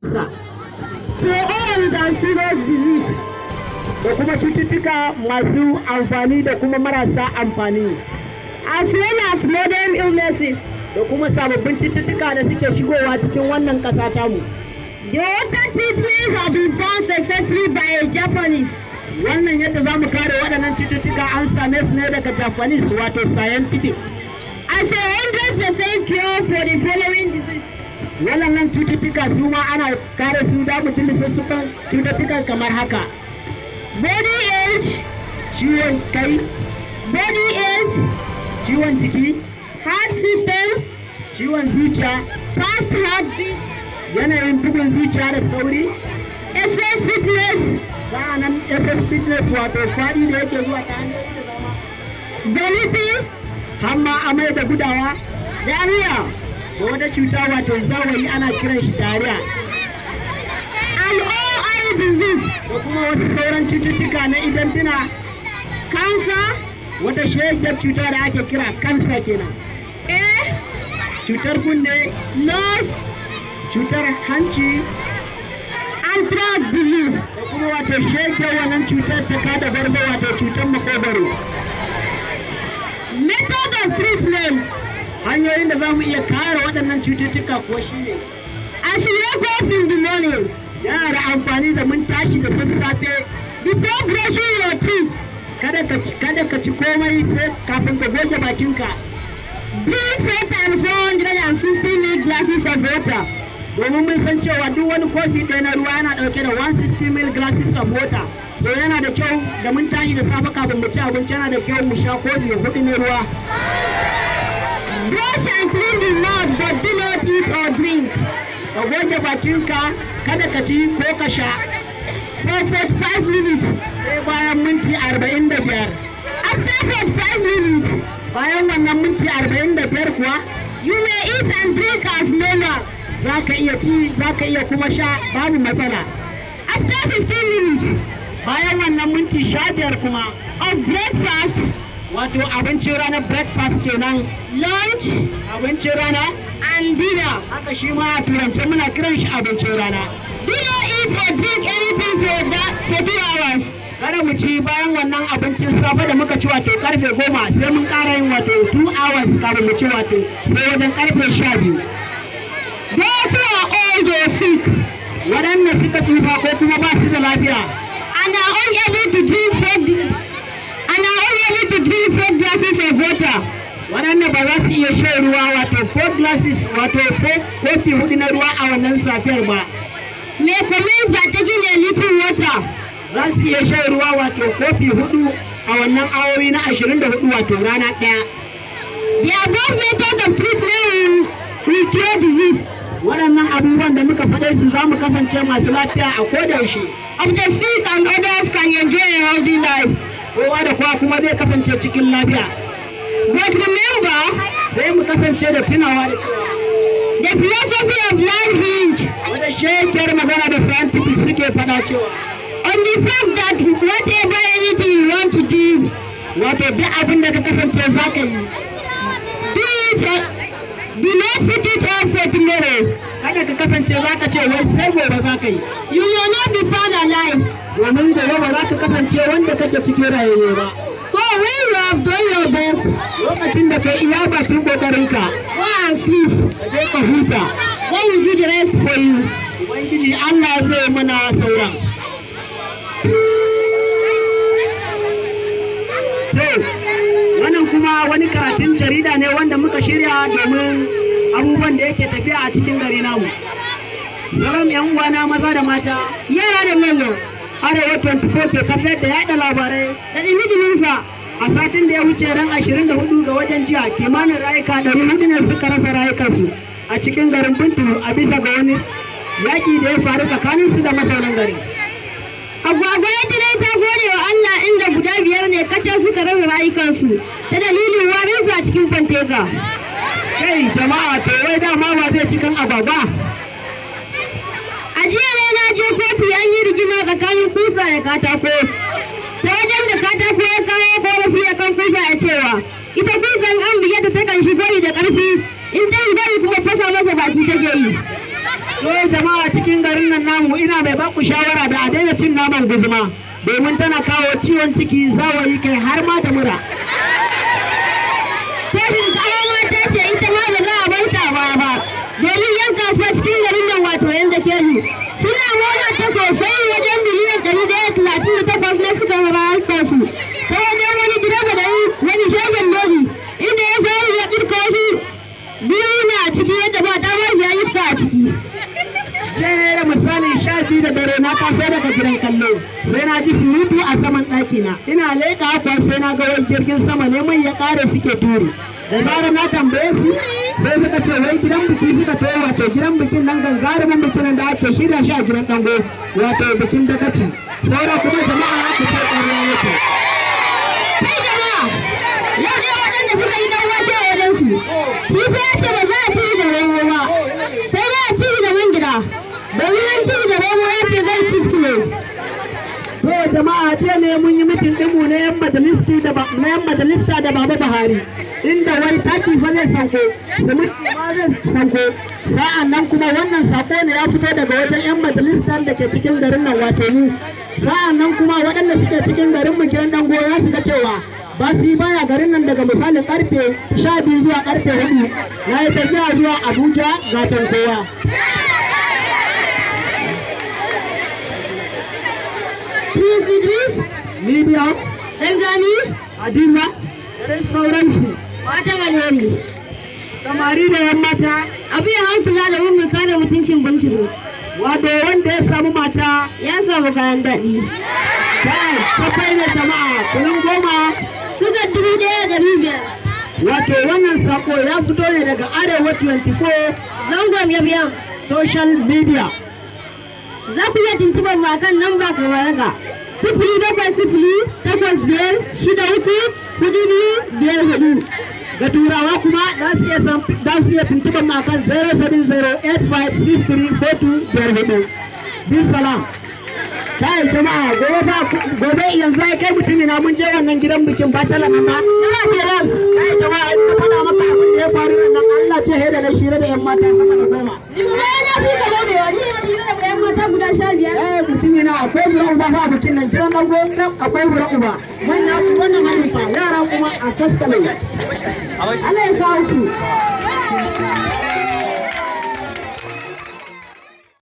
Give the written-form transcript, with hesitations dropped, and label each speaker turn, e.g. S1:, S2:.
S1: To old and serious disease.
S2: Da kuma cututtuka masu amfani da kuma marasa amfani.
S1: As well as modern illnesses.
S2: Da kuma sababbin cututtuka da suke shigowa cikin wannan ƙasa tamu.
S1: The water treatment have been found successfully by a Japanese.
S2: Wannan yadda za mu kare waɗannan cututtuka an same su ne daga Japanese, wato scientific.
S1: As a 100% cure for the following disease.
S2: Waɗannan cututtuka su ma ana kare su da mutum da cututtukan kamar haka.
S1: Body ache,
S2: ciwon kai,
S1: body ache,
S2: ciwon jiki,
S1: heart system,
S2: ciwon zuciya,
S1: fast heartbeat,
S2: yanayin bugun zuciya da sauri,
S1: excess fitness,
S2: sa'annan excess fitness, wato faɗi da yake zuwa ta hanyoyi da dama,
S1: vomiting,
S2: hamma, amai da gudawa,
S1: diarrhea,
S2: da wata cuta, wato zawayi, ana kiran shi diarrhea,
S1: and all eye disease,
S2: da kuma wasu sauran cututtuka na idan duna,
S1: cancer,
S2: wata shegiyar cuta da ake kira kansa kenan,
S1: ear,
S2: cutar kunne,
S1: nose,
S2: cutar hanci,
S1: and throat disease.
S2: Da kuma wato shegiyar wannan cutar ta kada gwarzo, wato cutar makogwaro.
S1: Method of treatment.
S2: Hanyoyin da za mu iya kare waɗannan cututtuka kuwa shine:
S1: As you wake up in the morning,
S2: yana da amfani da mun tashi da sassafe,
S1: before brushing your teeth,
S2: kada ka ci komai sai kafin ka goge bakinka.
S1: Drink four times 160 ml glasses of water.
S2: Domin mun san cewa duk wani kofi ɗaya na ruwa yana ɗauke da 160 ml glasses of water, so yana da kyau da mun tashi da safe kafin mu ci abinci, yana da kyau mu sha kofi hudu na ruwa.
S1: Brush and clean the mouth, but do not eat or drink
S2: Ka goge bakinka, kada ka ci ko ka sha
S1: for 45 minutes.
S2: Sai bayan minti 45.
S1: After 45 minutes,
S2: Bayan wannan minti 45 kuwa,
S1: you may eat and drink as normal.
S2: Za ka iya ci, za ka iya kuma sha, babu matsala.
S1: After 15 minutes
S2: Bayan wannan minti 15 kuma
S1: of breakfast,
S2: wato abincin ranar, breakfast kenan,
S1: lunch,
S2: abincin rana,
S1: and dinner,
S2: haka shi ma a turance muna kiran shi abincin rana,
S1: do not eat or drink anything for 2 hours.
S2: Kada mu ci bayan wannan abincin safe da muka ci, wato karfe 10, sai mun ƙara yin wato 2 hours kafin mu ci, wato sai wajen karfe 12.
S1: Those who are old or sick
S2: Waɗanda suka tsufa ko kuma ba su da lafiya
S1: and are unable to drink four glasses of water
S2: waɗanda ba za su iya shan ruwa, wato four glasses, wato kofi hudu na ruwa a wannan safiyar ba,
S1: may commence by taking a little water.
S2: Za su iya shan ruwa, wato kofi hudu a wannan awowi na 24, wato rana ɗaya.
S1: The above method of treatment will cure disease
S2: Waɗannan abubuwan da muka faɗe su, za mu kasance masu lafiya a kodayaushe.
S1: Of the sick and others can enjoy a healthy life.
S2: Kowa da kowa kuma zai kasance cikin lafiya.
S1: But remember,
S2: Sai mu kasance da tunawa da cewa
S1: the philosophy of life hinge
S2: wata shekiyar magana da scientific suke faɗa cewa
S1: on the fact that whatever anything you want to do,
S2: wato duk abin da ka kasance za ka yi,
S1: do it, do not put it off for tomorrow.
S2: Kada ka kasance za ka ce wai sai gobe za ka yi.
S1: You will not be found alive.
S2: Domin gobe ba za ka kasance wanda kake cikin rayuwa ba.
S1: So when you have done your best,
S2: Lokacin da ka iya bakin kokarinka,
S1: go and sleep.
S2: Ka je ka huta.
S1: God will do the rest for you.
S2: Ubangiji Allah zai mana sauran. To, wannan kuma wani karatun jarida ne wanda muka shirya domin abubuwan da yake tafiya a cikin gari namu. Salam yan uwana maza da mata,
S1: Yara da manya,
S2: Arewa 24 ke tafiyar da yada labarai.
S1: Da ɗumi-ɗuminsa.
S2: A satin da ya wuce, ran 24 ga watan jiya, kimanin rayuka 400 ne suka rasa rayukansu a cikin garin Bintulu a bisa ga wani yaƙi da ya faru tsakaninsu da mazaunan gari.
S1: Agwagwa ita dai ta gode wa Allah, inda guda biyar ne kacal suka rasa rayukansu ta dalilin warinsu a cikin fanteka.
S2: Kai jama'a, to wai dama wa zai cikin agwagwa?
S1: A jiya ne na je kotu, an yi rigima tsakanin kusa da katako. Ta wajen da katako ya kawo korafi a kan kusa ya cewa ita kusan an buge ta takan shigo da ƙarfi, in ta shigo kuma fasa masa baki take yi.
S2: To jama'a cikin garin Mu ina mai baku shawara da a daina cin naman guzuma, domin tana kawo ciwon ciki, zawayi, kai har ma da mura.
S1: Kotun kawo mata ce ita ma ba za a bar ta ba ba. Domin yan kasuwa cikin garin nan, wato yan da keji, suna mona ta sosai, wajen biliyan 138 na suka bayar su. Ta wajen wani direba da wani shagon lodi inda ya samu ya ɗirka wasu biyu na a ciki yadda ba ta bar ya iska a ciki.
S2: Jiya ne da misalin 12 da dare na taso daga gidan kallo, sai na ji surutu a saman ɗakina. Ina leƙa kuwa sai na ga wani jirgin sama ne mai ya ƙare suke turi. Da zarar na tambaye su, sai suka ce wai gidan biki suka tayo, wato gidan bikin nan, gagarumin bikin nan da ake shirya shi a gidan dango, wato bikin dagaci. Saura kuma jama'a, aka ce ƙarya yake.
S1: Kai jama'a, yau dai waɗanda suka yi ɗan wake a wajen su. Kifi ya ce ba za a ci da romo ba, sai dai a ci da man gida. Domin an ci da romo, ya ce zai ci kilo.
S2: To jama'a, jiya ne mun yi meeting ɗinmu na yan majalista da Baba Buhari, inda wai taki fa zai sauko, siminti ma zai sauko. Sa'an nan kuma wannan sako ne ya fito daga wajen yan majalisar da ke cikin garin nan, wato mu. Sa'an nan kuma waɗanda suke cikin garin mu gidan dango ya su ga cewa Basi baya garin nan daga misalin karfe 12 zuwa karfe 4, ya yi tafiya zuwa Abuja gatan kowa.
S1: Prince Idris,
S2: Libya,
S1: Dangani,
S2: Hadiza, da dai sauransu.
S1: Watan alheri.
S2: Samari da yan mata,
S1: Abu ya hankula da mun kare mutuncin Bunturu.
S2: Wato wanda ya samu mata
S1: Ya samu kayan daɗi.
S2: Ta da jama'a, kunun goma.
S1: Suka 1500.
S2: Wato wannan sako ya fito ne daga Arewa 24
S1: Zangon Yam.
S2: Social media.
S1: Za ku iya tuntuɓar mu akan namba kamar haka: 07085634254.
S2: Ga turawa kuma za su iya tuntuɓar mu akan 07085634254. Bisalam. Kai jama'a, gobe ba gobe yanzu ai kai mutumi na, mun je wannan gidan bikin bacala nan na.
S1: Nawa kenan?
S2: Kai jama'a, in na faɗa maka abin da ya faru nan, Allah ce da na shirye da yan mata sama da 10.
S1: Ni ma na fi ka gobewa, ni na fi da yan mata guda 15.
S2: Eh, mutumi na, akwai bura uba fa a bikin nan gidan dango, akwai bura uba. Manya wannan halifa, yara kuma a taskale.
S1: Allah ya kawo ku.